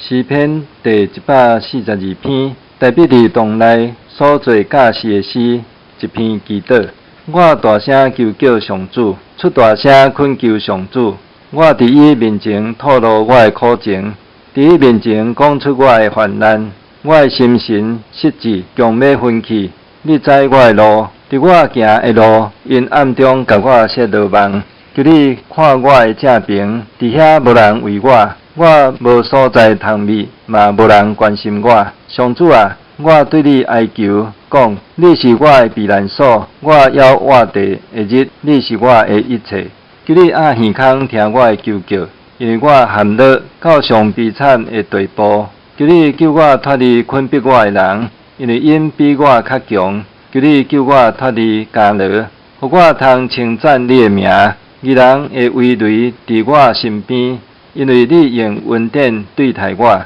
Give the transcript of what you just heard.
詩篇第142篇，大衛佇洞內所做教士的詩，一篇祈禱。我大聲求叫上主，出大聲懇求上主。我佇伊面前吐露我的苦情，佇伊面前講出我的患難。我的心神失志，強欲昏去。你知我的路，佇我行的路，𪜶暗中共我設羅網。求你看我的正爿，佇遐無人為我，我無所在通匿，嘛無人關心我。上主啊，我對你哀求，講你是我的避難所，我猶活著的日，你是我的一切。求你掩耳孔聽我的求叫，因為我陷落到上悲慘的地步。求你救我脫離困迫我的人，因為𪜶比我較強。求你救我脫離監牢，予我通稱讚你的名。義人的圍籬佇我身邊，因為你用恩典對待我。